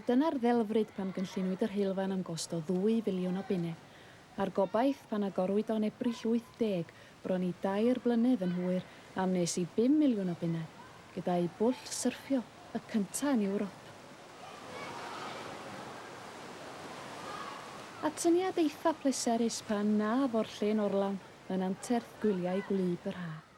Wel, dyna'r ddelfryd pan gynlluniwyd yr heulfan am gost o ddwy filiwn o bunne, a'r gobaith pan agorwyd o'n Ebrill 80, bron i dair blynedd yn hwyr, am nes i bum miliwn o bunne, gyda'u bwll syrffio, y cynta' yn Ewrop. Atyniad eitha' pleserus pan na fo'r lle'n orlawn yn anterth gwyliau gwlyb yr ha'.